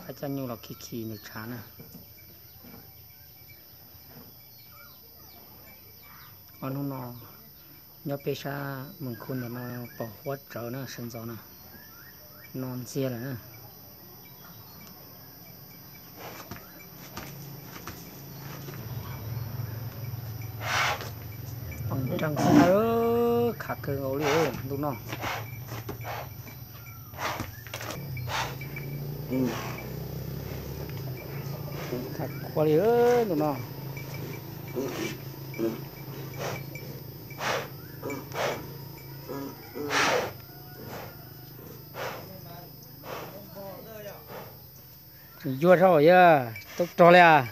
Coj nyuj los khi khi nws tshav na. Ob hnub no nyob peb sab Moos Khu ntawm no pom huab tsawv na, sawv ntxov na, no ntxiag lawm na. Nreeg xwb na, khav kawg nkaus li ntu no. Khav khuav li ntu no. Yuag zog yog tub rog li as.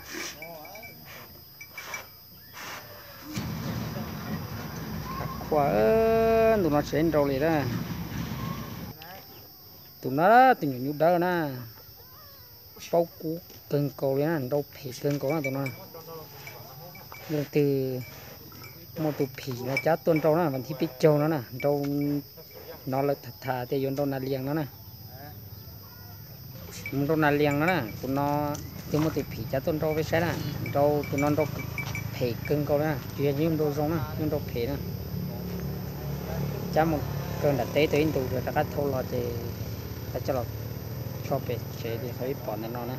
Khav khuav, ntu no tsis nrau li na. Tus no tus nyuam nyuj dawb na, paub kub kawg nkaus li na, nrau phem kawg nkaus na tus no. Leej twg muaj tus phim no cab tuaj nrau na, vas thib peb caug no na, nrau no lawv tham tham tias yuav nrau nas lias no na. Mus nrau nas lias no na, tus no twg muaj tus phim cab tuaj nrau peb saib na, nrau tus no nrau phem kawg nkaus li na, tsis yog nyuj nrau zoo na, nyuj nrau phem na. Cab mus kaw nram teb tau ib ntus rov qab thau los ces coj los tso pem tsev li qhov peb pom ntawm no na.